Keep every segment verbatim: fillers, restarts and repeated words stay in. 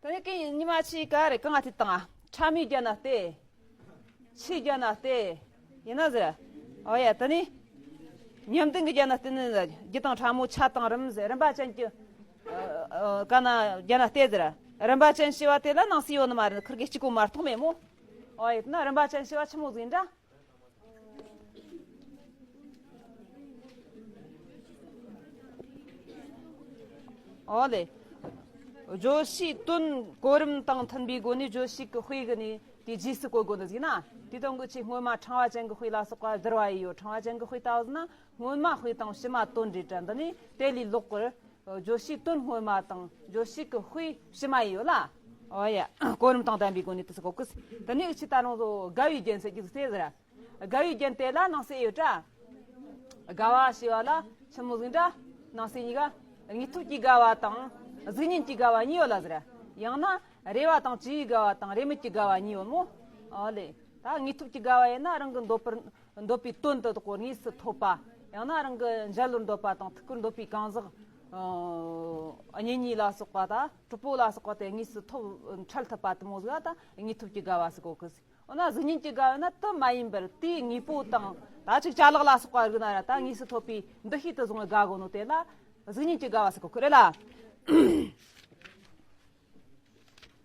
ད་ནི་གན་ཉི་མ་ཆི་ག་རེ་གང་ང་ཐི་དང་ཕྲ་མའི་རྒྱན་ན་སྟེ། ཆུའི་རྒྱན་ན་སྟེ། ཡིན་ན་ཟེར། ཨོ་ཡ་ད་ནི། ཉམས་ལྡན་གྱི་རྒྱན་ན་སྟེ་ནི་རྒྱུ་དང་ཕྲ་མོ་ཆ་དང་རིམ་ཟེར་རིམ་པ་ཅན་གྱི། ཨ་ཨ་ག་ན་རྒྱན་ན་སྟེ་ཟེར། རིམ་པ་ཅན་ཞེས་པ་དེ་ལ་ནང་གསེས་ཡོད་ནི་མ་རེད། ཁིར་གི་གཅིག་གོ་མ་གཏོགས་མེད་མོ། ཨོ་ཡ་ད་ན་རིམ་པ་ཅན་ཞེས་པ་ཆི་མོ་ཟིག་ཡིན་འདྲ། ཨོ་ལེ། བརྗོད་བྱའི་དོན་གོ་རིམ་དང་མཐུན་པའི་སྒོ་ནས་བརྗོད་བྱེད་ཀྱི་དཔེ་གི་ནི་དེ་རྗེས་སུ་བཀོད་དགོས་ནི་ཟིག་ན། དེ་དང་གི་ཆེས་སྔོན་མ་ཕྲེང་བ་ཅན་གྱི་དཔེ་ལ་སོགས་པ་བསྡུར་བ་ཡི་ཡོད། ཕྲེང་བ་ཅན་གྱི་དཔེ་ལྟ་བུ་ཟིག་ན་སྔོན་མ་དཔེ་དང་ཕྱི་མ་དོན་འདྲེས་འདྲ། འདི་ནི་དེ་ལས་ལོག་པར་བརྗོད་བྱའི་དོན་སྔོན་མ་དང་བརྗོད་བྱེད་ཀྱི་དཔེ་ཕྱི་མ་ཡི་ཡོད་ལ། ཨོ་ཡ། གོ་རིམ་དང་ལྡན་པའི་སྒོ་ནས་དེ་སུ་གོ་གི། དེ་ནས་ཆི་ད་རུང་ཟོ་དགའ་བའི་རྒྱན་ཟེར་གྱི་ཟིག་དེ་ཟེར། དགའ་བའི་རྒྱན་དེ་ལ་ནང་གསེས་ཡོད་དྲ། དགའ་བ་ཞེས་པ་ལ་ཆི་མོ་ཟིག་འདྲ། ནང་གསེས་གཉིས་ཀ། དངོས་ཐོབ་ཀྱི་དགའ་བ་དང་གཟུགས་བརྙན་གྱི་དགའ་བ་གཉིས་ཡོད་ལ་ཟེར། ཡང་ན་རེ་བ་དང་བཅས་པའི་དགའ་བ་དང་རེ་མོས་ཀྱི་དགའ་བ་གཉིས་ཡོད་མོ། ཨོ་ལེ། ད་དངོས་ཐོབ་ཀྱི་དགའ་བ་ཡིན་ན་རང་གི་འདོད་པར་འདོད་པའི་དོན་དུ་དག་གོ་དངོས་སུ་ཐོབ་པ། ཡང་ན་རང་གི་མཇལ་བར་འདོད་པ་དང་ཐུགས་ཀར་འདོད་པའི་གང་ཟག་གཉེན་ཉེ་ལ་སོགས་པ་དང་གྲོགས་པོ་ལ་སོགས་པ་དེ་དངོས་སུ་ཐོབ་འཕྲད་ཐུབ་པ་དེ་མོ་ཟིག་ད་དངོས་ཐོབ་ཀྱི་དགའ་བ་ཟེར་གོ་གི། འོ་ན་གཟུགས་བརྙན་གྱི་དགའ་བ་ན་དུ་མ་ཡིན་པར་དེའི་དངོས་པོ་དང་ད་ཅིག་ཅ་ལག་ལ་སོགས་པ་རིགས་ན་ར་ད་དངོས་སུ་ཐོབ་པའི་འདུ་ཤེས་དུ་བཟུང་བའི་དགའ་གོ་ནོ་དེ་ལ་གཟུགས་བརྙན་གྱི་དགའ་བ་ཟེར་གོ་གི་རེད་ལ།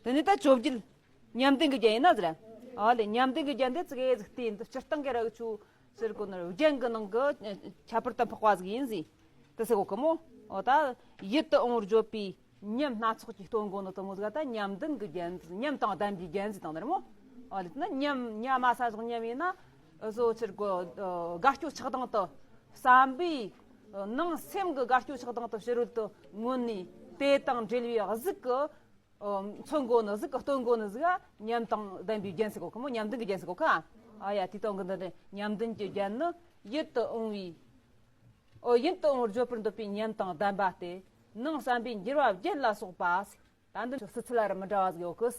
དེ་ནས་ད་བཅོ་བརྒྱད། ཉམས་ལྡན་གྱི་རྒྱན་ཡིན་ན་ཟེར། ཨ་ལེ་ཉམས་ལྡན་གྱི་རྒྱན་དེ་ཙི་གེ་ཟིག་བལྟས་འདི་སྤྱིར་བཏང་གི་ར་འུ་ཆོ་ཟེར་གོ་ནོ་རྒྱན་གྱི་ནང་གི་ཁྱད་པར་དུ་འཕགས་པ་ཟིག་ཡིན་ཟེར། དེ་ཟེར་གོ་གི་མོ། འོ་ད་ཡིད་དུ་འོང་བར་བརྗོད་པའི་ཉམས་སྣ་ཚོགས་ཀྱིས་སྟོན་གོ་ནོ་དེ་མོ་ཟིག་ད་ཉམས་ལྡན་གྱི་རྒྱན་ཟེར། ཉམས་དང་ལྡན་པའི་རྒྱན་ཟེར་དང་ནི་རེད་མོ། ཨོ་ལེ་དེ་ན་ཉམས་ཉ་མ་ས་བཞག་ཉམས་ཡིན་ན་བཟོ་ཕྱིར་གོ། དགའ་སྐྱོ་ཆགས་སྡང་དུ་བསམ་པའི་ནང་སེམས་ཀྱི་དགའ་སྐྱོ་ཆགས་སྡང་དུ་ཕྱི་རོལ་དུ་མངོན་ནས་དེ་དང་འབྲེལ་བའི་གཟུགས་ཀྱི་མཚོན་གོ་ནི་ཟིག་གི་སྟོན་གོ་ནི་ཟིག་ག་ཉམས་དང་ལྡན་པའི་རྒྱན་ཟེར་གོ་གི་མོ། ཉམས་ལྡན་གྱི་རྒྱན་ཟེར་གོ་གི། ཨ་ཡ་དེ་དང་གི་འདི་ནི་ཉམས་ལྡན་གྱི་རྒྱན་ནི་ཡིད་དུ་འོང་བའི། ཨོ་ཡིད་དུ་འོང་བར་བརྗོད་པར་འདོད་པའི་ཉམས་དང་ལྡན་པ་སྟེ། ནང་བསམ་པའི་འགྱུར་བ་བརྒྱད་ལ་སོགས་པ། ད་འདི་ཚོ་སི་ཚི་ལ་ར་མི་འདྲ་བ་ཟིག་ཡོད་གི།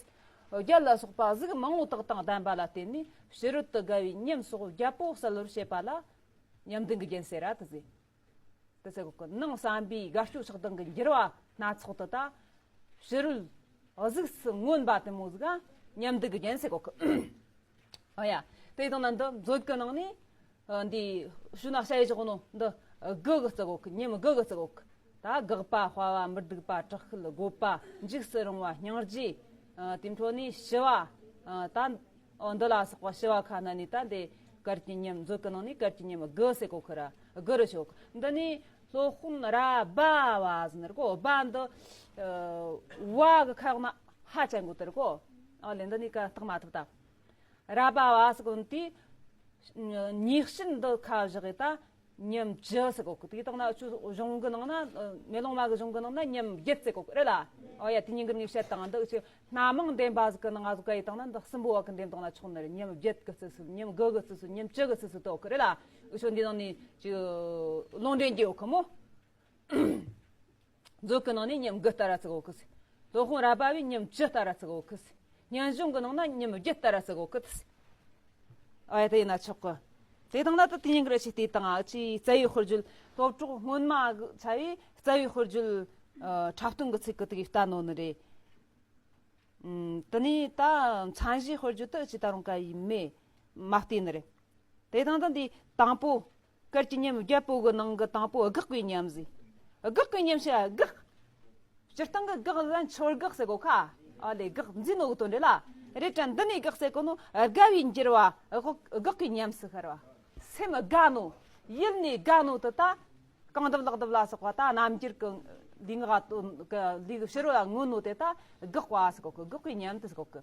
བརྒྱད་ལ་སོགས་པ་གཟུགས་མང་བོ་དག་དང་ལྡན་པ་ལ་བརྟེན་ནས་ཕྱི་རོལ་དུ་དགའ་བའི་ཉམས་སོགས་བརྒྱད་པོ་གསལ་བར་བྱེད་པ་ལ་ཉམས་ལྡན་གྱི་རྒྱན་ཟེར་ར་དེ་ཟེར། དེ་ཟེར་གོ་གི། ནང་བསམ་པའི་དགའ་སྐྱོ་ཆགས་སྡང་གི་འགྱུར་བ་སྣ་ཚོགས་དེ་དག་ཕྱི་རོལ་གཟུགས་སུ་མངོན་པ་དེ་མོ་ཟིག་ག་ཉམས་ལྡན་གྱི་རྒྱན་ཟེར་གོ་གི། ཨ་ཡ། དེ་དང་ན་འདི་མཛོད་ཀྱི་ནང་ནས་འདི་ཤུ་ན་ཤ་ཡི་ཆགས་ནོ་འདི་དགུ་གི་བརྩི་གོ་གི། ཉམས་དགུ་གི་བརྩི་གོ་གི། ད་དགག་པ། དཔའ་བ། མི་སྡུག་པ། དྲག་ཤུལ། རྒོད་པ། འཇིགས་སུ་རུང་བ། སྙིང་རྗེ། དེ་འཕྲོ་ནས་ཞི་བ། ད་འོ་འདི་ལ་སོགས་པ་ཞི་བ་ཁ་ན་ནས་ད་འདི་གར་གྱི་ཉམས། མཛོད་ཀྱི་ནང་ནས་གར་གྱི་ཉམས་དགུ་ཟེར་གོ་ཁི་ར་དགུ་རུ་ཞོག། འདི་ནས་སློབ་དཔོན་ར་བ་བ་ཟེར་ནི་རེད་གོ། བ་འདི་བ་གི་ཁ་འོག་ན་ཧ་ཅན་གོ་དེ་རེད་གོ། ཨ་ལེ་འདི་ནས་ཀ་བཏགས་མ་ཐུབ་ད། ར་བ་བ་ཟེར་གོ་ནི་དེ་ཉེས་ཅན་འདི་ཁ་བཞག་གི་ད། ཉམས་བཅུ་ཟེར་གོ་གི། དེ་དང་ན་ཆུ་གཞུང་གི་ནང་ན་མེ་ལོང་མ་གི་གཞུང་གི་ནང་ན་ཉམས་བརྒྱད་ཟེར་གོ་གི་རེད་ལ། ཨོ་ཡ་དེ་ཉིན་གི་ངས་བཤད་དང་འདི་ཆུ་སྣ་མང་འདེམས་པ་ཟིག་གི་ནང་ང་ཟིག་ག་ཡི་དང་ན་འདི་གསུམ་པོ་བ་གི་འདེམས་དང་ན་ཆོག་ནི་རེད། ཉམས་བརྒྱད་གི་རྩི་སུ། ཉམས་དགུ་གི་རྩི་སུ། ཉམས་བཅུ་གི་རྩི་སུ་དོ་གི་རེད་ལ། འུ་ཆོ་འདི་ནང་ནས་ཅི་ལུང་འདྲེན་རྒྱུ་ཡོད་གི་མོ། མཛོད་ཀྱི་ནང་ནས་ཉམས་དགུ་ལྟར་ར་བརྩི་གོ་གི། སློབ་དཔོན་ར་བ་བའི་ཉམས་བཅུ་ལྟར་ར་བརྩི་གོ་གི། སྙན་གཞུང་གི་ནང་ན་ཉམས་བརྒྱད་ལྟར་ར་བརྩི་གོ་གི། ཨ་ཡ་དེ་ཡིན་ན་ཆོག་གི། དེ་དང་ན་ད་དེ་ཉིན་གི་རེ་ཞིག་དེ་དང་ཨ་ཅི་རྩ་བའི་དཔེར་བརྗོད་སློབ་གྲོགས་སྔོན་མ་ཆ་བའི་རྩ་བའི་དཔེར་བརྗོད་འཁྲབ་སྟོན་གི་ཚིག་གི་དེ་གི་ལྟ་ནོ་ནི་རེད། དེ་ནས་ད་མཚན་གཞིའི་དཔེར་བརྗོད་དུ་ཅི་ད་རུང་ག་ཡིན་མེད་མ་བལྟས་ནི་རེད། དེ་དང་ད་འདི་དང་པོ། གར་གྱི་ཉམས་བརྒྱད་པོ་གི་ནང་གི་དང་པོ་དགག་པའི་ཉམས་ཟེར། དགག་པའི་ཉམས་ཤ་དགག། སྤྱིར་བཏང་གི་དགག་ལ་འཆོར་དགག་ཟེར་གོ་ཁ། ཨ་ལེ་དགག་འཛིན་ནོ་གི་དོན་རེད་ལ། རེད་དྲ་འདི་ནས་དགག་ཟེར་གོ་ནོ་དགའ་བའི་འགྱུར་བ་དགག་དགག་གི་ཉམས་སུ་ཤར་བ། སེམས་དགའ་ནོ། ཡིད་ནས་དགའ་ནོ་དེ་ད། རྐང་གདུབ་ལག་གདུབ་ལ་སོགས་པ་ད་རྣམ་འགྱུར་གྱི་ལུས་ངག་གི་ལུས་ཕྱི་རོལ་ལ་མངོན་ནོ་དེ་ད་དགག་པ་ཟེར་གོ་གི། དགག་པའི་ཉམས་དེ་ཟེར་གོ་གི།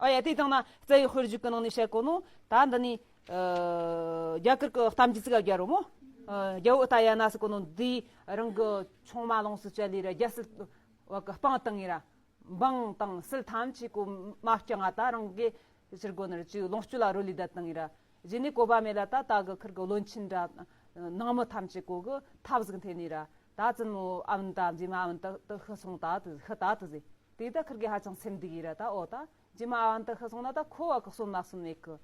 ཨ་ཡ་དེ་དང་ན་རྩ་བའི་དཔེར་བརྗོད་ཀྱི་ནང་ནས་བཤད་གོ་ནོ་ད་འདི་ནི་རྒྱ་གར་གྱི་གཏམ་རྒྱུད་ཅིག་ག་རྒྱལ་རོ་མོ། རྒྱལ་པོ་ཨུ་ཏ་ཡ་ན་ཟེར་གོ་ནོ་འདི་རང་གི་ཆུང་མ་ལོངས་སུ་སྤྱད་ལས་ར་རྒྱལ་སྲིད་བ་གི་སྤངས་བཏང་ངེ་ར། འབངས་དང་སྲིད་ཐམས་ཅད་གོ་མ་སྐྱོང་ང་ད་རང་གི་ཕྱིར་གོ་ནར་ཅིག་ལོངས་སྤྱོད་ལ་རོལ་ལས་བསྡད་བཏང་ངེ་ར། རྗེས་ནས་གོ་བ་མེད་ལ་ད་ད་གི་ཁིར་གི་བློན་ཆེན་འདྲ་ནང་མི་ཐམས་ཅད་གོ་གི་ཐབས་ཟིག་འཐེན་ནི་ར། ད་བཙུན་མོ་ཨ་བན་ད་མཛེས་མ་ཨ་བན་ད་ད་ཤི་སོང་ད་དེ་ཤི་ད་དེ་ཟེར། དེ་ད་ཁིར་གི་ཧ་ཅང་སེམས་སྡུག་ཡིན་ར། ད་ཨོ་ད་མཛེས་མ་ཨ་བན་ད་ཤི་སོང་ན་ད་ཁོ་བ་གི་གསོན་མ་གསོན་མེད་གི།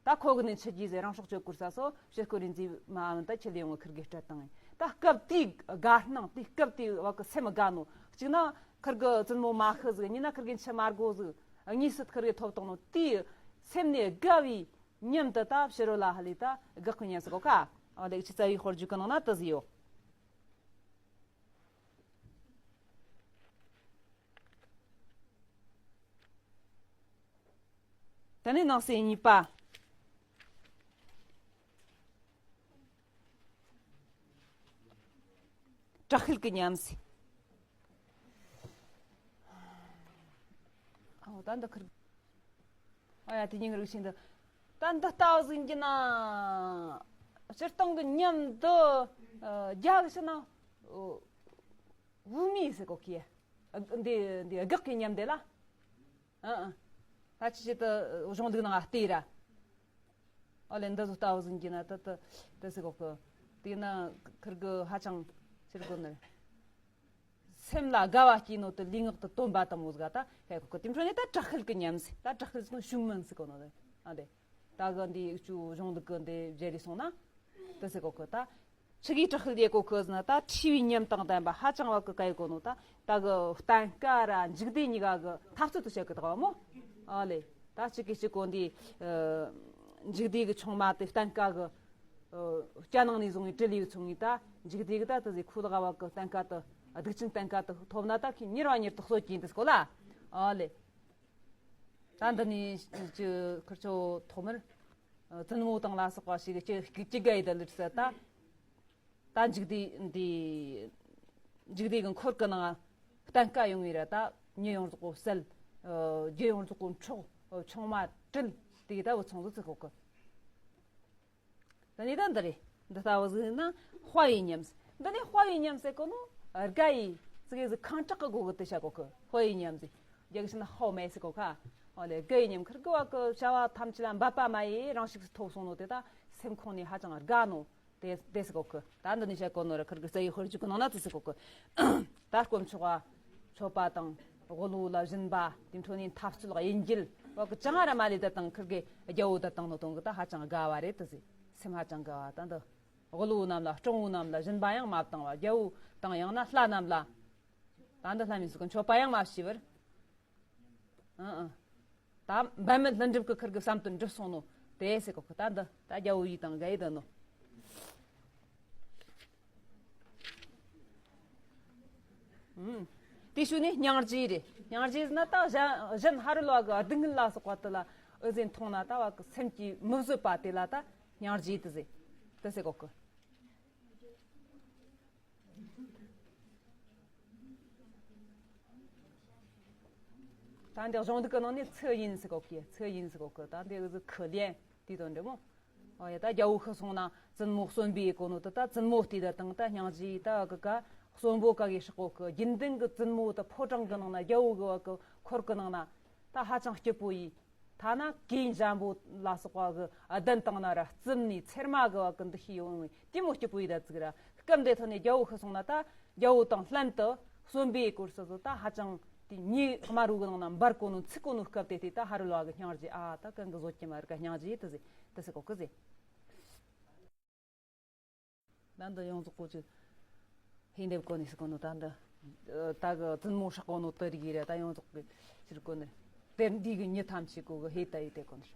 ད་ཁོ་གི་ནས་ཆུ་རྒྱུས་ཟེར་རང་སྲོག་གཅོད་སྐོར་ས་སོ་ཕྱིར་སྐོར་རིན་འཛིན་མ་འམ་ད་ཁྱེད་ལས་ཡོང་གི་ཁིར་གི་སྤྲད་བཏང་ཡིན། ད་སྐབས་དེའི་དགའ་སྣང་དེ་སྐབས་དེའི་བ་གི་སེམས་དགའ་ནོ་གཅིག་ན་ཁིར་གི་བཙུན་མོ་མ་ཤི་ཟིག་གཉིས་ན་ཁིར་གི་འཆི་མ་དགོ་ཟིག་གཉིས་སུ་ཁིར་གི་ཐོབ་བཏང་ནོ་དེའི་སེམས་ནས་དགའ་བའི་ཉམས་དུ་ད་ཕྱི་རོལ་ལ་ཧ་ལས་ད་དགག་གི་ཉམས་སུ་གོ་ཁ། ཨོ་ལེགས་ཆི་རྩ་བའི་དཔེར་བརྗོད་གི་ནང་ན་དེ་ཟིག་ཡོད། དེ་ནས་ནང་གསེས་གཉིས་པ། དྲག་ཤུལ་གྱི་ཉམས་སུ། ཨོ་ད་འདི་ཁིར། ཨ་ཡ་དེ་ཉིན་རིག་བཞིན་དུ། ད་འདི་ལྟ་བུ་ཟིན་གྱི་ན། སྤྱིར་བཏང་གི་ཉམས་འདི། རྒྱག་ཕྱི་ན། བུ་མི་ཟེར་གོ་ཁི། འདི་འདི་དགག་གི་ཉམས་འདི་ལ། ཨ་ཨ། ད་ཅི་ཅི་ཏི་གཞུང་ལུགས་ནང་ལྟོས་ར། ཨོ་ལེ་འདི་ཟོ་ལྟ་བུ་ཟིན་གྱི་ན་ཏི་ཏི་ཏི་ཟེར་གོ་ཁི། དེ་ན་ཁིར་གི་ཧ་ཅང་ཕྱིར་གོ་ནི། སེམས་ལ་དགའ་བ་སྐྱེས་ནོ་དེ་ལུས་ངག་ཏུ་སྟོན་པ་དང་མོ་ཟིག་ད་ཧེ་གོ་ཁི། དེ་འཕྲོ་ནས་ད་དྲག་ཤུལ་གི་ཉམས་ཟིག་ད་དྲག་ཤུལ་ཟིག་ན་ཤུགས་མིན་ཟིག་གོ་ནོ་རེད། ཨ་དེ། ད་གི་འདི་ཡིག་ཆུ་གཞུང་ལུགས་གི་འདི་བརྗེ་རེ་སོང་ན། དེ་ཟེར་གོ་ཁི་ད། ཆི་གིས་དྲག་ཤུལ་ཡེ་གོ་ཁི་ཟེར་ན་ད་འཁྲུལ་བའི་ཉམས་དང་ལྡན་པ་ཧ་ཅང་བ་གི་ག་ཡེ་གོ་ནོ་ད་ད་གི་གཏན་ཁ་ར་འཇིག་ལྟས་གཉིས་ཀ་གི་འཐབ་རྩོད་དུ་བྱེད་གི་ད་བ་མོ། ཨ་ལེ། ད་གཅིག་གིས་གཅིག་གོ་འདི། འཇིག་ལྟས་གི་ཆུང་མ་དེ་གཏན་ཁ་གི། སྐྱ་ནང་ནས་བཟུང་བའི་དྲི་ལིའུ་ཚོ་ངས་ད་འཇིག་ལྟས་གི་ད་དེ་ཟེ་ཁུ་ལ་ག་བ་གི་གཏན་ཁ་དུ་སྡིག་ཅན་གཏན་ཁ་དུ་ཐོབ་ན་ད་ཁི་མྱུར་བ་མྱུར་དུ་གསོད་ཀྱིན་དུ་སྐོ་ལ། ཨ་ལེ། ད་འདི་ནས་ཅི་ཁིར་ཆོ་ཐོག་མར། བཙུན་མོ་དང་ལ་སོགས་པ་ཞིག་ཅི་ཅི་ག་ཡི་ད་ལུར་ས་ད། ད་འཇིག་ལྟས་འདི། འཇིག་ལྟས་གི་འཁོར་གི་ནང་གཏན་ཁ་ཡོང་བའི་ར་ད་མྱི་ཡོངས་རྫོགས་པོ་བསད། རྒྱུ་ཡོངས་རྫོགས་པོ་འཕྲོག་ཆུང་མ་དྲིལ་དེ་ད་བུ་ཚང་དུ་ཚུགས་གོ་གི། ད་ནི་ད་འདི་རེད། འདི་ལྟ་བུ་ཟིག་ན་དཔའ་བའི་ཉམས། འདི་ནི་དཔའ་བའི་ཉམས་ཟེར་གོ་ནོ། དགའ་ཡི་ཙི་གེ་ཟིག་ཁེངས་དྲེགས་གི་སྒོ་གི་དེ་བྱ་གོ་གི་དཔའ་བའི་ཉམས་ཟིག་རྒྱ་གི་ཕྱི་ན་ཧའོ་མེ་ཟེར་གོ་ཁ། ཨོ་ལེ་དགའ་ཡི་ཉམས་ཁིར་གི་བ་གི་བྱ་བ་ཐམས་ཅད་ལ་འབད་པ་མ་ཡེ་རང་ཤུགས་སུ་ཐོབ་སོང་ནོ་དེ་ད་སེམས་ཁོང་ནས་ཧ་ཅང་དགའ་ནོ། དེ་དེ་ཟེར་གོ་གི། ད་འདི་ནི་བཤད་གོ་ནོ་ར་ཁིར་གི་རྩ་བའི་དཔེར་བརྗོད་གི་ནང་ན་དེ་ཟེར་གོ་གི། ད་དཀོན་མཆོག་ག་མཆོད་པ་དང་དབུལ་བོ་ལ་སྦྱིན་པ་དེ་འཕྲོ་ནས་འཐབ་རྩོད་དབྱེན་འབྱེད་བ་གི་ཅང་ར་མ་ལས་ད་དང་ཁིར་གི་རྒྱལ་བོ་ད་དང་ནོ་དང་གི་ད་ཧ་ཅང་དགའ་བ་རེད་དེ་ཟེར། སེམས་ཧ་ཅང་དགའ་བ་ད་འདི་དབུལ་བོ་རྣམས་ལ་སྤྲང་བོ་རྣམས་ལ་སྦྱིན་པ་ཡང་མ་བཏང་བ་རྒྱལ་བོ་དང་ཡང་ན་ལྷ་རྣམས་ལ། ད་འདི་ལྷ་མིན་སུ་གི་མཆོད་པ་ཡང་མ་ཞུས་པར། ཨང་ཨང་། ད་འབད་མེད་ལྷུན་གྲུབ་ཀྱི་ཁིར་གི་བསམ་དོན་འགྲུབ་སོང་ནོ། དེ་ཟེར་གོ་ཁི་ད་འདི་ད་རྒྱལ་བོ་ཡི་དང་ག་ཡི་ད་ནོ། ཨང་། དེ་ཤུ་ནི་སྙིང་རྗེ་རེད། སྙིང་རྗེ་ཟེར་ན་ད་གཞན་གཞན་ཧ་རི་ལོ་གི་སྡུག་བསྔལ་ལ་སོགས་པ་དེ་ལ་འུ་ཟེ་མཐོང་ན་ད་བ་གི་སེམས་ཀྱིས་མི་བཟོད་པ་དེ་ལ་ད་སྙིང་རྗེ་དེ་ཟེར། དེ་ཟེར་གོ་ཁི། ད་འདི་གཞུང་ལུགས་ཀྱི་ནང་ནས་ཚུལ་ཡིན་ཟེར་གོ་གི། ཚུལ་ཡིན་ཟེར་གོ་གི། ད་འདི་གི་ཁུ་ལེན་དེ་དང་འདྲ་མོ། ཨོ་ཡ་ད་རྒྱལ་བོ་ཤི་སོང་ན་བཙུན་མོ་གསོན་པོའི་གོ་ནོ་དེ་ད་བཙུན་མོ་དེ་ད་དང་ད་སྙིང་རྗེ་ད་གི་ཀ་གསོན་པོ་ཀ་གི་ཧྲག་གོ་གི། རྒྱུན་ལྡན་གི་བཙུན་མོ་ད་ཕོ་བྲང་གི་ནང་ན་རྒྱལ་བོ་གི་བ་གི་འཁོར་གི་ནང་ན་ད་ཧ་ཅང་སྐྱིད་པོ་ཡིན། ཐ་ན་གོས་འཇམ་པོ་ལ་སོགས་པ་གི་གདན་བཏང་ན་ར་རྩིབས་ནས་ཚེར་མ་གི་བ་གི་འདུ་ཤེས་ཡོང་བའི་དེ་མོ་སྐྱིད་པོ་ཡི་ད་ཙིག་ར། སྐབས་འདི་ཐོག་ནས་རྒྱལ་བོ་ཤི་སོང་ན་ད་རྒྱལ་བོ་དང་ལྷན་དུ་གསོན་པོའི་སྐོར་སོ་སོ་ད་ཧ་ཅང་དེ་ཉི་དམར་བོ་གི་ནང་ན་འབར་གོ་ནོ་འཚིག་གོ་ནོ་སྐབས་དེ་དེ་ད་ཧ་རི་ལོ་གི་སྙིང་རྗེ། ཨ་ད་གང་གི་བཟོད་ཀྱི་མ་རིག་ག་སྙིང་རྗེ་དེ་ཟེ་དེ་ཟེ་གོ་གི་ཟེ། ད་འདི་ཡོངས་རྫོགས་པོ་ཅིག་ཧེ་འདེབས་གོ་ནི་ཟེར་གོ་ནོ་ད་འདི། ད་གི་བཙུན་མོ་ཧྲག་གོ་ནོ་དེ་རིགས་རེད། ད་ཡོངས་རྫོགས་པོ་ཟེར་གོ་ནི་དེར་འདི་གི་མྱི་ཐམས་ཅད་གོ་གི་ཧེ་ད་ཡི་དེ་གོ་ནི།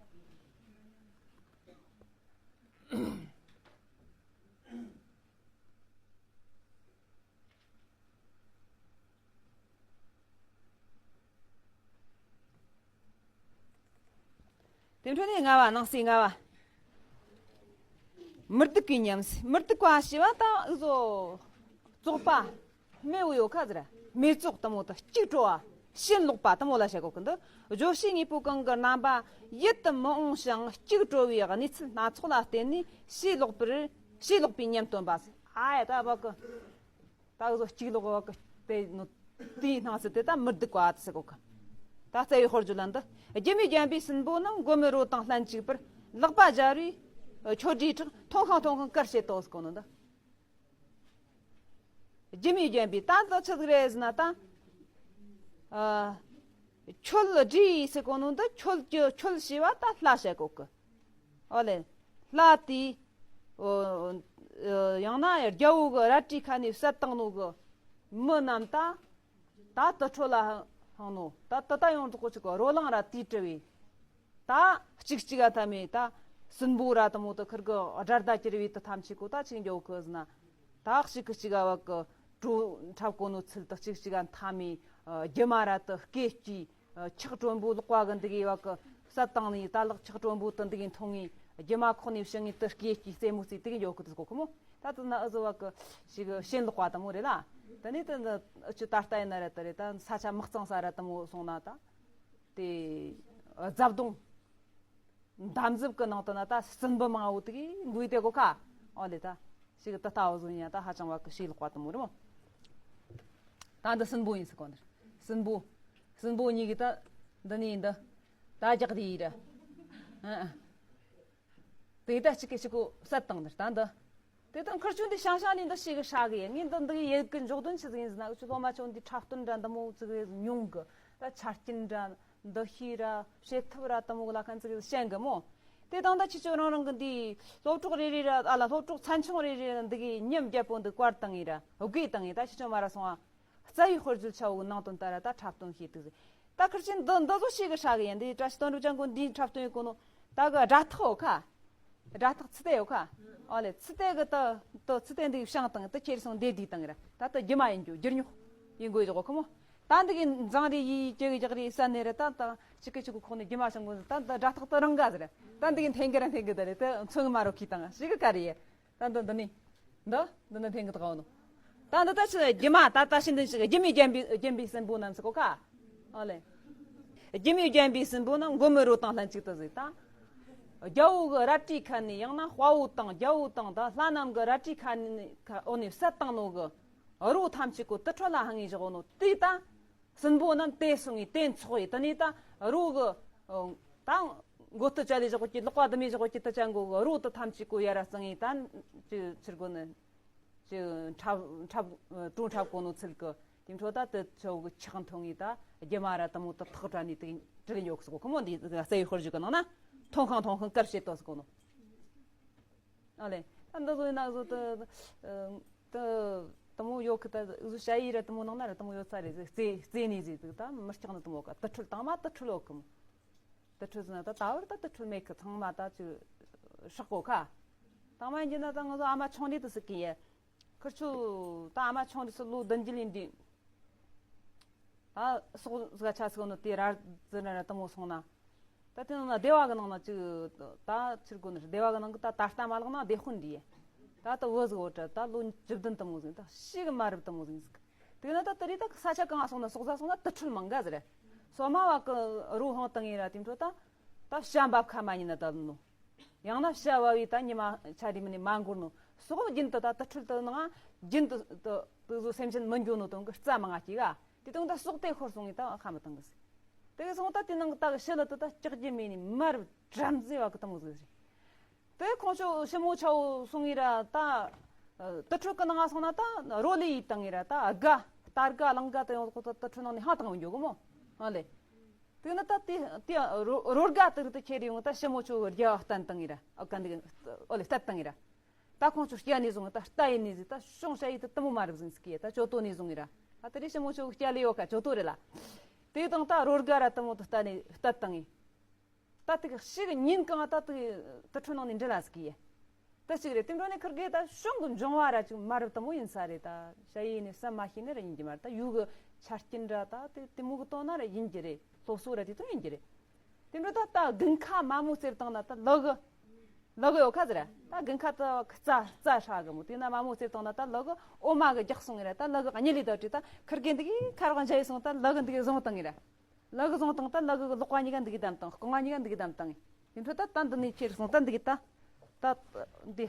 དེ་འཕྲོ་ནས་ལྔ་བ། ནང་གསེས་ལྔ་བ། མི་སྡུག་གི་ཉམས། མི་སྡུག་པ་ཞེས་པ་ད་འུ་ཟོ་བཙོག་པ་སྨེ་བོ་ཡོད་ཁ་ཟེར། སྨེ་བཙོག་དེ་མོ་དེ་སྐྱུག་བྲོ་བ་ཕྱིན་ལོག་པ་དེ་མོ་ལ་བཤད་གོ་གི་འདུག་བརྗོད་བྱའི་དངོས་པོ་གང་གི་རྣམ་པ་ཡིད་དུ་མི་འོང་ཞིང་སྐྱུག་བྲོ་བའི་གནས་ཚུལ་སྣ་ཚོགས་ལ་བརྟེན་ནས་ཕྱིན་ལོག་པར་ཕྱིན་ལོག་པའི་ཉམས་སྟོན་པ། ཨ་ཡ་ད་བ་གི། ད་འུ་ཟོ་སྐྱུག་ལོག་བ་གི་དེ་ནོ། དེའི་སྣང་ཚུལ་དེ་ད་མི་སྡུག་པ་དེ་ཟེར་གོ་གི། ད་རྩ་བའི་དཔེར་བརྗོད་ལ་འདི། སྒྱུ་མའི་རྒྱན་པའི་སྲིན་པོ་རྣམས། མགོ་མི་རོ་དང་ལྷན་ཅིག་པར། ལག་པ་སྦྱར་བས་ཁྱོད་དྲིས་ཁྲག་མཐོང་ཤིང་མཐོང་ཤིང་བཀར་བྱེད་དོ་ཟེར་གོ་ནོ་འདི། སྒྱུ་མའི་རྒྱན་པའི་ད་འདི་ཆི་ཟིག་རེད་ཟེར་ན་ད། ཨ། ཁྱོད་དྲིས་ཟེར་གོ་ནོ་འདི་ཁྱོད་ཀྱི་ཁྱོད་ཞེས་པ་ད་ལྷ་བཤད་གོ་གི། ཨོ་ལེ། ལྷ་དེས། ཨོ། ཨོ། ཡང་ན་རྒྱལ་པོ་གི་རལ་གྲིའི་ཁ་ནས་བསད་བཏང་ནོ་གི་མི་རྣམས་ད། ད་དུར་ཁྲོད་ལ་ལྷུང་ནོ། ད་དེ་ད་ཡོང་དུ་གོ་ཅིག་གི་རོ་ལངས་ར་དེས་དྲི་བས། ད་གཅིག་གཅིག་ག་ཐ་མའི་ད་སྲིན་པོ་ར་དེ་མོ་དེ་ཁིར་གི་དགྲ་ཟླ་གྱུར་བའི་དེ་ཐམས་ཅད་གོ་ད་ཅིག་འགྱོ་གི་ཟེར་ན། ད་གཅིག་གི་གཅིག་ག་བ་གི་གྲོ་འཁྲབ་གོ་ནོ་ཚུལ་དེ་གཅིག་གཅིག་ག་ཐ་མའི་ཨ་རྒྱུ་མ་ར་དེ་སྐེ་སྐྱེས། ཨ་ཆག་དྲོན་པོ་ལོག་པ་གི་འདི་གི་བ་གི་བསད་བཏང་ནི་ད་ལག་ཆག་དྲོན་པོ་དེ་འདི་གི་འཐུང་ངི་རྒྱུ་མ་ཁོག་ནས་བཤང་ངི་དེ་སྐེ་སྐྱེས་རྩེད་མོ་རྩེས་དེ་གི་འགྱོ་གི་དེ་གོ་ཁོ་མོ། ད་དེ་ན་ཨ་ཟོ་བ་གི་ཞིག་ཞེན་ལོག་པ་དེ་མོ་རེད་ལ། དེ་ནས་དེ་འདི་ཨ་ཆུ་ད་ལྟ་ཡིན་ན་ར་དེ་རེད། ད་ས་ཆ་མི་གཙང་ས་ར་དེ་མོ་སོང་ན་ད། དེ་རྫ་བརྡུང་འདམ་རྫབ་ཀྱི་ནང་དུ་ན་ད་སྲིན་འབུ་མང་བོ་དེ་གིས་འགུལ་དེ་གོ་ཁ། ཨོ་ལེ་ད་ཞིག་ད་ལྟ་བ་བཟོ་ཡིན་ཡ་ད་ཧ་ཅང་བ་གི་ཞེན་ལོག་པ་དེ་མོ་རེད་མོ། ད་འདི་སྲིན་པོ་ཡིན་ཟེར་གོ་ནི་རེད། སྲིན་པོ། སྲིན་པོ་གཉིས་ཀྱིས་ད་འདི་ནས་འདི་ད་རྒྱག་དེ་ཡིན་ར། ཨ་ཨ། དེ་ད་གཅིག་གིས་གཅིག་གོ་བསད་བཏང་ནི་རེད་ད་འདི། དེ་དང་ཁིར་ཆོ་འདི་ཤང་ཤང་ནས་འདི་ཞིག་གི་ཧྲ་གི་ཡིན། ངས་འདི་འདི་གི་ཡེ་གི་འཇོག་དོན་ཆི་ཟིག་ཡིན་ཟེར་ན། ཁྱོད་སློབ་མ་ཆོ་འདི་འཁྲབ་སྟོན་འདྲ་འདི་མོ་ཙིག་རེ་མྱོང་གི། ད་ཆ་རྐྱེན་འདྲ་འདུ་ཤེས་ར་བྱེད་ཐབས་ར་དེ་མོ་གི་ལ་ཁན་ཙིག་རེ་ཤེས་གི་མོ། དེ་དང་ད་ཁྱེད་ཆོ་རང་རང་གི་འདི་སློབ་གྲོགས་རེ་རེ་ར་ཨ་ལ་སློབ་གྲོགས་ཚན་ཆུང་རེ་རེ་ར་འདི་གི་ཉམས་རྒྱལ་པོ་འདི་བཀར་བཏང་ངི་ར་བགོས་བཏང་ངི། ད་ཁྱེད་ཆོ་མ་ར་སོང་ཨ། རྩ་བའི་དཔེར་བརྗོད་ཆ་བོ་གི་ནང་དོན་ལྟར་ད་འཁྲབ་སྟོན་བྱེད་དུས་ཟེར། ད་ཁིར་ཆེན་འདི་འདི་ཚོ་ཞིག་གི་ཧྲ་གི་ཡིན། འདི་བཀྲ་ཤིས་དོན་གྲུབ་ཅན་གོ་འདིའི་འཁྲབ་སྟོན་ཡོད་གོ་ནོ། ད་གི་སྒྲ་ཐག་ཡོད་ཁ། སྒྲ་ཐག་ཚི་ཏེ་ཡོད་ཁ། ཨོ་ལེ་ཚི་ཏེ་གི་ད་ད་ཚི་ཏེ་འདི་བཤང་བཏང་ད་ཁྱེར་སོང་འདེད་དེ་བཏང་ར། ད་ད་རྒྱུ་མ་ཡིན་རྒྱུ་རྒྱུ་རྙོག་ཡིན་དགོས་ཡོད་གོ་ཁོ་མོ། ད་འདི་གི་འཛང་རེ་ཡི་ཅི་གི་རྒྱག་རེ་ས་ནས་ར་ད་ད་ཅི་གི་ཅི་གི་ཁོ་ནི་རྒྱུ་མ་བཤང་གོ་ད་ད་སྒྲ་ཐག་ད་རང་ག་ཟེར། ད་འདི་གི་འཐེན་གི་ར་འཐེན་གི་ད་རེ་ད་མཚོན་གི་མ་རོ་ཁི་བཏང་ཞིག་གི་ག་རེ་ཡེ། ད་འདི་འདི་ནི། འདི་འདི་ནི་འཐེན་གི་དགའ་བ་ནོ། ད་འདི་ད་ཆི་རྒྱུ་མ་ད་ད་ཤི་འདི་ཞིག་རྒྱུ་མའི་རྒྱན་པའི་རྒྱན་པའི་སྲིན་པོ་རྣམས་སུ་གོ་ཁ། ཨོ་ལེ། རྒྱུ་མའི་རྒྱན་པའི་སྲིན་པོ་རྣམས་མགོན་མེད་རོ་དང་ལྷན་ཅིག་ཏུ་གཟིགས་ད། རྒྱལ་པོ་གི་རལ་གྲིའི་ཁ་ནས་ཡང་ན་དཔའ་བོ་དང་རྒྱལ་པོ་དང་ད་ལྷ་རྣམས་གི་རལ་གྲིའི་ཁ་ནས་ཁ་འོག་ནས་བསད་བཏང་ནོ་གི་རོ་ཐམས་ཅད་གོ་དུར་ཁྲོད་ལ་ལྷུང་ངེ་བཞག་ནོ་དེ་ད། སྲིན་པོ་རྣམས་དེ་སོང་ངེ་དེ་འཚོགས་ཡེ་དེ་ནས་ད་རོ་གི་ད་མགོ་ཏུ་བཅད་ལེ་བཞག་གི་ལག་པ་དུ་མེ་བཞག་གི་དུ་ཅན་གོ་གི་རོ་དུ་ཐམས་ཅད་གོ་ཡ་ར་གཙང་ངེ་ད་ཅི་ཕྱིར་གོ་ནི་ཅི་འཁྲབ་འཁྲབ་གྲོ་འཁྲབ་གོ་ནོ་ཚུལ་གི་དེ་འཕྲོ་ད་དུ་ཆོ་གི་ཆག་མཐོང་ངེ་ད་རྒྱུ་མ་ར་དུ་མོ་དུ་ཐག་དྲ་ནི་དུ་དྲིལ་ཡོད་སོ་གོ་ཁོ་མོ་འདི་རྩ་བའི་དཔེར་བརྗོད་གི་ནང་ན་མཐོང་ཁང་མཐོང་ཁང་དཀར་བྱེད་དོ་སོ་གོ་ནོ། ཨ་ལེ། ད་འདི་ཚོ་ཡིན་ན་བཟོ་དུ་དུ་དུ་མོ་ཡོད་གི་ད་བཟོ་ཞ་ཡི་ར་དུ་མོ་ནང་ན་ར་དུ་མོ་ཡོད་ས་རེད་ཟེར་རྩེ་རྩེ་ནས་ཟེར་དུ་ད་མི་སྐྱག་ནི་དུ་མོ་ག་དུ་ཁྲུལ་དང་མ་དུ་ཁྲུལ་ཡོད་གི་མོ། དུ་ཁྲུལ་ཟེར་ན་ད་ད་བར་ད་དུ་ཁྲུལ་མེད་གི་ཚང་མ་ད་ཅི་ཧྲག་གོ་ཁ། དང་མ་ཡིན་ན་ད་ང་ཚོ་ཨ་མ་ཆུང་འདྲིས་དུ་སུ་གི་ཡེ། ཁིར་ཆུ་ད་ཨ་མ་ཆུང་འདྲིས་སུ་ལོ་བདུན་ཅུ་ལས་འདི། ད་སོག་ཟ་ཆ་སོག་ནོ་དེ་ར་ཟི་ན་ར་དུ་མོ་སོང་ན། ད་དེ་ནང་ན་སྡེ་བ་གི་ནང་ན་ཅིག་ད་ཕྱིར་གོ་ནི་སྡེ་བ་གི་ནང་གི་ད་ད་ལྟ་མ་ལག་ན་སྡེ་དཔོན་འདི་ཡེ། ད་ད་བོ་ཟིག་འོ་ད་ད་ལོ་བཅུ་བདུན་དུ་མོ་ཟིག་ད་ཤི་གི་མ་རབས་དུ་མོ་ཟིག་ཟིག་དེ་ན་ད་དེ་རིགས་ད་ས་ཆ་གང་ང་སོང་ན་སོག་ཟ་སོང་ན་དུ་ཁྲུལ་མང་ག་ཟེར། སོ་མ་བ་གི་རོ་ཧང་བཏང་ཡིན་ར་དེ་འཕྲོ་ད་ད་བྱ་འབབ་ཁ་མ་ཉིན་ན་ད་ལོ་ནོ། ཡང་ན་བྱ་བ་བའི་ད་ཉི་མ་ཆ་རི་མི་ནི་མ་འགོར་ནོ། སོག་རྒྱུན་དུ་ད་དུ་ཁྲུལ་དུ་ནང་རྒྱུན་དུ་དུ་དུ་བཟོ་སེམས་ཅན་མི་འགྱོ་ནོ་དང་གི་རྩ་མང་ང་སྐྱེ་ག་དེ་དང་ད་སོག་དེ་ཤོར་སོང་ངི་ད་ཁ་མི་བཏང་གི་ཟེར། དེ་གི་སོང་ད་དེ་ནང་གི་ད་གི་ཤི་ལ་དུ་ད་སྐྱག་རྒྱུ་མེད་ནི་མ་རབས་བྲམ་ཟེ་བ་གི་དུ་མོ་ཟིག་རེད། དེ་ཁོང་ཚོ་ཞི་མོ་ཆའོ་སོང་ངི་ར་ད་དུ་ཁྲོད་གི་ནང་ང་སོང་ན་ད་རོ་ལི་ཡི་བཏང་ངི་ར་ད་དགའ་རྟ་དགའ་གླང་དགའ་དུ་ཡོང་ཁོ་ད་དུ་ཁྲོད་ནང་ནས་ཧང་བཏང་མི་འགྱོ་གི་མོ། ཨ་ལེ། དེ་ནི་ད་དེ་དེ་རོ་རོ་དགའ་དུ་རུ་དུ་ཁྱེར་ཡོང་ད་ཞི་མོ་ཆོ་གི་རྒྱ་བ་བསྟན་བཏང་ངི་ར་ཨ་ག་འདི་ཨོ་ལེ་བསྟན་བཏང་ངི་ར། ད་ཁོང་ཚོ་སྐྱ་ནས་བཟུང་ད་རྟ་ཡི་ནས་ཟིག་ད་ཤོང་ཤ་ཡི་ད་དུ་མོ་མ་རབས་ཟིན་སྐྱེ་ད་ཅོ་ཏོ་ནས་བཟུང་ངི་ར། ཨ་དེ་རེ་ཞི་མོ་ཆོ་གི་སྐྱ་ལེ་ཡོ་ཁ་ཅོ་ཏོ་རེ་ལ། དེ་དང་ད་རོ་དགའ་ར་དུ་མོ་ད་རྟ་ནས་བསྟད་བཏང་ངི། ད་དེ་གི་ཤི་གི་ཉིན་གང་ད་དེ་དུ་ཁྲོད་ནང་ནས་འདྲི་ལ་ཟིག་གི་ཡེ། ད་ཅིག་རེད་དེ་འགྲོ་ནས་ཁིར་གེ་ད་ཤོང་གི་འབྱུང་བ་ར་ཅིག་མ་རབས་དུ་མོ་ཡིན་ས་རེད་ད་ཤ་ཡི་ནས་བསམ་མ་ཤེས་ནི་ར་ཡིན་གྱི་མ་རེད་ད་ཡུ་གི་ཆ་རྐྱེན་ར་ད་དེ་དེ་མོ་གི་དོན་ན་ར་ཡིན་གྱི་རེད་སློབ་གསོ་ར་དེ་དོན་ཡིན་གྱི་རེད། དེ་འགྲོ་ད་ད་དགུན་ཁ་མ་མོ་རྩེར་བཏང་ན་ད་ལུ་གི་ལུ་གི་ཡོད་ཁ་ཟེར་ར་ད་དགུན་ཁ་ད་རྩ་རྩ་ཧྲ་གི་མོ་དེ་ན་མ་མོ་རྩེར་བཏང་ན་ད་ལུ་གི་འོ་མ་གི་རྒྱག་སོང་ངེ་ར་ད་ལུ་གི་གཉིད་ལས་ད་བྲིས་ད་ཁིར་གེ་འདི་གི་ཁ་རོག་འཇའ་ཡི་སོང་ད་ལུ་གི་འདི་གི་བཟུང་བཏང་ངེ་ར། ལུ་གུ་བཟུང་བཏང་ད་ལུ་གུ་གི་ལག་པ་གཉིས་ཀ་འདི་གི་བསྡམས་བཏང་རྐང་པ་གཉིས་ཀ་འདི་གི་བསྡམས་བཏང་། དེ་འཕྲོ་ད་ད་འདི་ནས་ཁྱེར་སོང་ད་འདི་གི་ད་ད་འདི་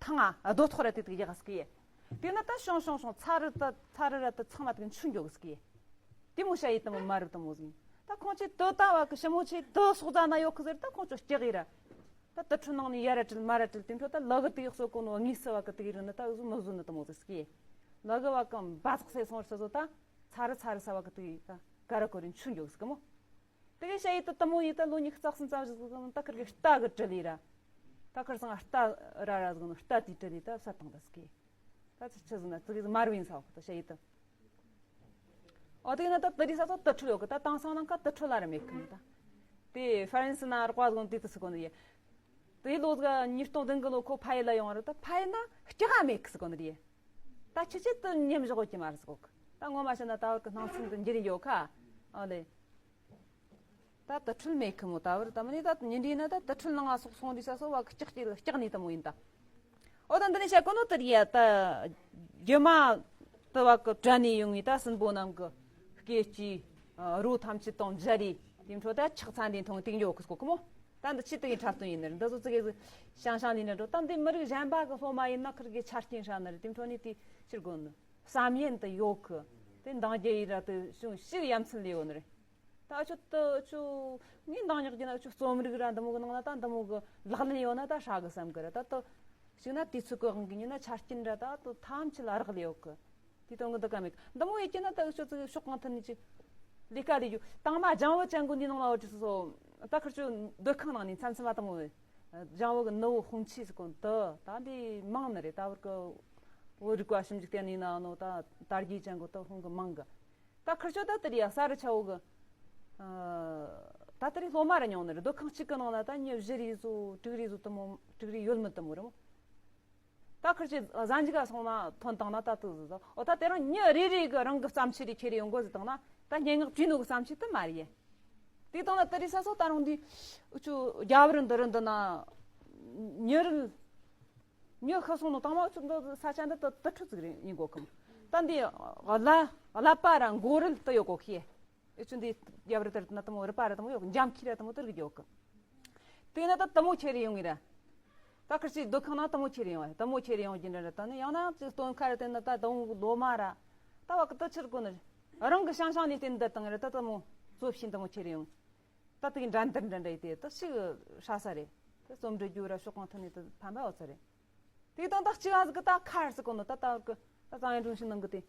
ཐང་ང་རྡོ་ཐོག་ར་དེ་དེ་གི་ཡག་སྐི་ཡེ། དེ་ན་ད་ཤོང་ཤོང་ཤོང་ཚ་རུ་ད་ཚ་རུ་ར་ད་ཚང་མ་དེ་གི་འཆུ་འགྱོ་གི་སྐི་ཡེ། དེ་མོ་ཤ་ཡི་དེ་མོ་མ་རུ་དེ་མོ་ཟིན། ད་ཁོང་ཚོས་དེ་ད་བ་གི་ཞི་མོ་ཆེ་དེ་སོག་རྫ་ན་ཡོད་གི་ཟེར་ད་ཁོང་ཚོ་སྐྱག་ཡི་ར། ད་དེ་འཕྲོ་ནང་ནས་ཡ་ར་དྲིལ་མ་ར་དྲིལ་དེ་འཕྲོ་ད་ལུ་གུ་དེ་གི་གསོ་གོ་ནོ་དངོས་སུ་བ་གི་དེ་གི་རུ་ནི་ད་འུ་ཟོ་མི་བཟོ་ནི་དེ་མོ་ཟིག་སྐི་ཡེ། ལུ་གུ་བ་གི་འབའ་ཚག་སེ་སོང་ར་ས་ཟོ་ད། ཚ་རུ་ཚ་རུ་ས་བ་གི་དུ་ཡི་ད་ཀ་ར་གོ་རིན་ཆུ་འགྱོ་སི་གི་མོ། དེ་གི་ཤ་ཡི་ད་དེ་མོ་ཡི་ད་ལོ་ཉི་ཤུ་རྩ་གསུམ་རྩ་བཞི་ཟིག་ད་ཁིར་གི་རྟ་གི་དྲིལ་ཡི་ར། ད་ཁར་སང་རྟ་ར་ར་ཟིག་ནོ་རྟ་དེ་དྲི་དེ་ད་བསད་བཏང་ད་ཟིག་གི། ད་ཆི་ཆི་ཟིག་ན་ཙི་གི་ཟིག་མར་བིན་ས་འོག་ད་ཤ་ཡི་ད། ཨོ་དེ་ན་ད་དེ་རི་ས་ཚོ་དུ་ཁྲུལ་ཡོད་གི། ད་དེང་སང་ནང་ཁ་དུ་ཁྲུལ་ལ་ར་མེད་གི་ད། དེ་ཧྥ་རན་སི་ན་ར་ཀ་ཟིག་དེ་དུ་སི་གོ་ནི་ཡེ། དེ་ལོ་ཟིག་ཉིས་སྟོང་བདུན་གི་ལོ་ཁོ་ཕ་ཡི་ལ་ཡོང་ར་ད་ཕ་ཡི་ན་སྐྱག་ག་མེད་གི་སི་གོ་ནི་ཡེ། ད་ཁྱི་ཆེད་དུ་ཉམས་བཞག་གི་མ་རེད་ཟེར་གོ་གི། ད་ངོ་མ་བཤད་ན་ད་བར་གི་སྣང་ཚུལ་འདི་འགྱུར་ཡོད་ཁ། ཨ་ལེ། ད་དུ་ཁྲུལ་མེད་ཁི་མོ་ད་བར་ད་མི་ནི་ད་ཉིན་འདྲི་ན་ད་དུ་ཁྲུལ་ནང་ང་སོག་སོང་འདི་ས་སོ་བ་གི་ལྕགས་ཀྱི་ལྕགས་ནི་ད་མོ་ཡིན་ད། ཨོ་ད་འདི་ནི་བཤད་གོ་ནོ་དེ་རེད་ཡ། ད་རྒྱུ་མ་དུ་བ་གི་བྲན་ནི་ཡོང་ངི་ད་སྲིན་པོ་རྣམས་གི་སྐེ་ལྕི་རོ་ཐམས་ཅད་དང་འཇའ་རིས་དེ་འཕྲོ་ད་ཆག་ཚན་དེ་མཐོང་དེ་འགྱོ་གི་སྐོ་གི་མོ། ད་འདི་ཆི་དེ་གི་འཁྲབ་སྟོན་ཡིན་ནི་འདི་ཚོ་ཙི་གེ་ཟིག་ཤང་ཤང་ལི་ནི་འགྲོ། ད་འདི་མི་རིགས་གཞན་པ་གི་སློབ་མ་ཡིན་ན་ཁིར་གི་ཆ་རྐྱེན་ཧྲ་ནི་རེད། དེ་འཕྲོ་ནི་དེ་ཕྱིར་གོ་ནི་བསམ་ཡན་དུ་ཡོད་གི། དེ་འདང་རྒྱ་ཡི་ར་དུ་ཤུང་ཤིག་ཡ་མཚན་ལས་ཡོད་ནི་རེད། ད་ཆུ་ཏུ་ཆུ་ངས་འདང་རྙོག་གི་ན་ཆུ་རྩོམ་རིག་ར་འདི་མོ་གི་ནང་ན་ད་འདི་མོ་གི་ལག་ལེན་ཡོད་ན་ད་ཧྲ་གི་བསམ་གི་ར། ད་ཏུ་ཞིག་ན་དུས་ཚོད་གི་དབང་གི་ཉིན་ན་ཆ་རྐྱེན་ར་ད་ཏུ་ཐམས་ཅད་ལ་རག་ལས་ཡོད་གི། དེ་དོན་གི་འདི་ག་མེད་གི། འདི་མོ་ཡེ་ཀྱི་ན་ད་ཆུ་ཚིག་ཕྱོགས་གང་ཐད་ནས་ཅི་ལས་ཀ་ལས་རྒྱུ། དང་མ་ལྗང་བུ་ཅན་གོ་འདི་ནང་ལ་བ་ཅི་སོ་སོ་ད་ཁར་ཆུ་སྡོད་ཁང་ནང་ནས་མཚམས་མཚམས་མ་དང་མོ་ལྗང་བུ་གི་ནུ་བོ་ཧོང་ཆི་ཟིག་གོ་འདི་ད་འདི་མང་ནི་རེད། ད་བར་གི་བོད་རིག་པ་ཞིབ་འཇུག་ལྟེ་གནས་ན་ནོ་ད་དར་རྒྱས་ཅན་གོ་ད་ཧོང་གི་མང་གི། ད་ཁིར་ཆོ་ད་དེ་རི་ཡ་ས་རི་ཆ་བོ་གི། ཨ། ད་དེ་རི་སློབ་མ་ར་ཉོང་ནི་རེད། སྡོད་ཁང་གཅིག་གི་ནང་ལ་ད་མྱི་བཞི་རེ་བཟོ་དྲུག་རེ་བཟོ་དུ་མོ་དྲུག་རེ་ཡོད་མི་དུ་མོ་རེད་མོ། ད་ཁིར་ཆོ་གཟའ་མཇུག་ག་སོང་ན་ཐོན་བཏང་ན་ད་དུ་བཟོ་བཟོ། འོ་ད་དེ་རང་མྱི་རེ་རེ་གི་རང་གི་བརྩམས་ཆོས་རེ་ཁྱེར་རེ་ཡོང་དགོས་ཟེར་བཏང་ན་ད་སྙན་ངག་བྲིས་ནོ་གི་བརྩམས་ཆོས་དུ་མ་རེད། དེ་བཏང་ན་དེ་རི་ས་སོ་ད་རང་འདི་ཨུ་ཆུ་རྒྱ་བར་འདི་རི་འདི་ན་མྱི་རིལ། ཉི་ཤུ་སོང་ནོ་དང་མ་ཆུ་འདི་ས་ཆ་འདི་དུ་དུ་ཁྲུ་ཙིག་རེད་ཡིན་གོ་ཁམ། ད་འདི་གླ་གླ་པ་ར་མགོ་རིལ་དུ་ཡོད་གོ་ཁི། ཨེ་ཆུ་འདི་རྒྱབ་རི་དར་ན་དུ་མོ་རི་པ་ར་དུ་མོ་ཡོད་འཇམ་ཁི་ར་དུ་མོ་དུ་རིག་ཡོད་གི། དེ་ན་ད་དུ་མོ་ཁྱེར་ཡོང་ངི་ར། ད་ཁར་ཅིག་སྡོད་ཁང་ན་དུ་མོ་ཁྱེར་ཡོང་ཨེ་དུ་མོ་ཁྱེར་ཡོང་རྒྱུ་འདྲ་ར། ད་ནི་ཡང་ན་ཅིག་སྟོན་ཁ་ར་དེ་ན་ད་དུ་མོ་ལོ་མ་ར། ད་བ་གི་དུ་ཕྱིར་གོ་ནི་རང་གི་ཤང་ཤང་ནས་བསྟན་འདི་དང་ར་ད་དུ་མོ་ཚོ་བཞིན་དུ་མོ་ཁྱེར་ཡོང་། ད་དེ་གི་འགྲན་བསྡུར་འདྲ་འདྲ་ཡི་དེ་ད་ཞིག་ཧྲ་ས་རེད། ད་རྩོམ་འབྲི་རྒྱུ་ར་ཤོག་གང་ཐོན་ནས་ད་ཕན་པ་འོ་ཚ་རེད། དེ་དང་ད་གཅིག་ཨ་ཟིག་གི་ད་ཁར་ཟིག་གོ་ནོ་ད་ད་གི་ད་གཙང་ཡན་དྲུང་ཞིག་ནང་གི་དེ།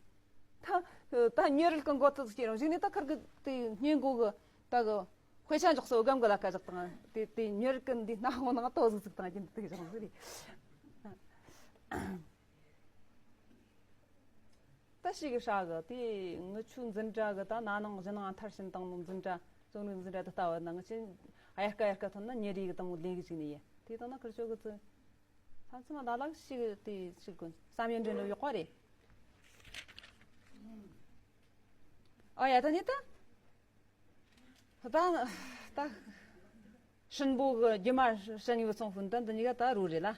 ད་ད་མྱི་རིལ་གི་མགོ་ཐུག་ཟིག་སྐྱེ་རུང་ཞིག་ནས་ད་ཁར་གི་དེ་སྙིང་མགོ་གི་ད་གི་དཔེ་ཆ་འཇོག་སོ་སྒམ་གི་ལ་ཁ་བཞག་དང་དེ་དེ་མྱི་རིལ་གི་འདི་སྣ་ཧོ་ནང་ཏོ་ཟིག་ཟིག་དང་གི་འདི་དེ་བཞག་ཟིག་རེད། ད་ཞིག་གི་ཧྲ་གི་དེ་ངི་ཆུ་འཛིན་གྲྭ་གི་ད་ན་ནང་གཞི་ནང་མཐར་ཕྱིན་བཏང་ནོ་འཛིན་གྲྭ་རྩོམ་རིག་འཛིན་གྲྭ་དུ་ལྟ་བ་ན་ངི་ཆེན་ཨ་ཡར་ཀ་ཡར་ཀ་ཐོན་ན་ཉེ་རིག་གི་དང་མོ་ལེན་གི་ཅིག་ནི་ཡེ་དེ་དང་ན་ཁིར་ཆོ་གི་ཚུ་ཐམས་ཅད་མ་ད་ལག་ཞིག་དེ་ཞིག་གོ་བསམ་ཡོད་འདྲེན་འགྲོ་ཡོད་ཁོ་རེད། ཨ་ཡ་ད་ནི་ད་ད་ད་སྲིན་པོ་གི་རྒྱུ་མ་ཧྲན་ཡོད་ཚོང་ཧྥུན་ད་འདི་གཉིས་ཀ་ད་རུ་རེད་ལ།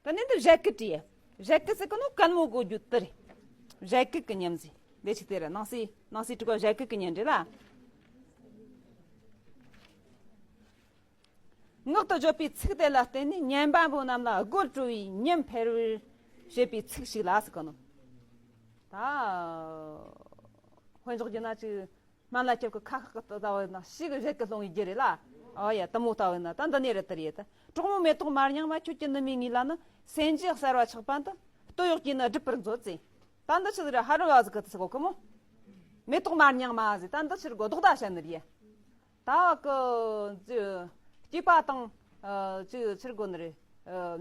ད་ནི་འདི་བཞད་གད་བྲིས། བཞད་གད་ཟེར་གི་ནོ་གད་མོ་གོ་རྒྱུ་དེ་རེད། བཞད་གད་གི་ཉམས་ཟེར་ལས་ཅི་དེ་ར་ནང་སི་ནང་སི་དྲུག་པ་བཞད་གད་གི་ཉམས་རེད་ལ། ངག་ཏུ་བརྗོད་པའི་ཚིག་དེ་ལ་བརྟེན་ནས་ཉན་པ་པོ་རྣམས་ལ་དགོད་བྲོ་བའི་ཉམས་འཕེལ་བར་བྱེད་པའི་ཚིག་ཞིག་ལ་ཟེར་གི་ནོ། ད་དཔེ་འཇོག་རྒྱུ་ན་ཅིག་སྨན་བླ་སྐྱབས་ཀྱི་ཁ་ཁག་གི་ལྟ་བ་ན་ཞིག་གི་བཞད་གད་སློང་བའི་རྒྱུ་རེད་ལ། ཨོ་ཡ་དུ་མོ་ལྟ་བ་ན་ད་འདི་ནས་རེད་དེ་རེད་ད། གྲོགས་མོ་མེ་ཏོག་མར་མྱང་མ་ཁྱོད་ཀྱི་ནུ་མའི་ངོས་ལ་ནི་སེན་རྒྱུ་གསར་བ་ཆགས་པ་འདི་སྟོད་གཡོགས་ཀྱིས་ནི་སྒྲིབ་པར་མཛོད་ཟེར། ད་འདི་ཆི་ཟིག་རེད་ཧ་རུ་བ་ཟིག་གི་དུ་ཟིག་གོ་མོ། མེ་ཏོག་མར་མྱང་མ་ཟེར་ད་འདི་ཕྱིར་གོ་ལྡོག་ད་བཤད་ནི་རེད། ད་གི་སྐྱེས་པ་དང་ཅི་ཕྱིར་གོ་ནི་རེད།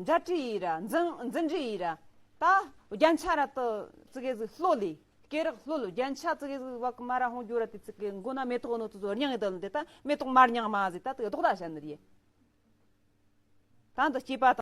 འཇའ་སྤྲོས་ཡིན་ར་འཛིན་འཛིན་རེ་ཡིན་ར། ད་རྒྱན་ཆ་ར་དུ་ཙི་གེ་ཟིག་ལྷོད་ལས། སྐེ་རགས་ལྷོད་ལོ་རྒྱན་ཆ་ཙི་གེ་ཟིག་བག་མ་ར་ཧོང་རྒྱུ་ར་དེ་ཙི་གེ་མགོ་ན་མེ་ཏོག་ནོ་དུ་ཟོ་རྙིང་ཡི་དལ་འདི་ད་མེ་ཏོག་མར་མྱང་མ་ཟིག་ད་དུ་ལྡོག་ད་བཤད་ནི་རེད། ད་འདི་སྐྱེས་པ་དང་།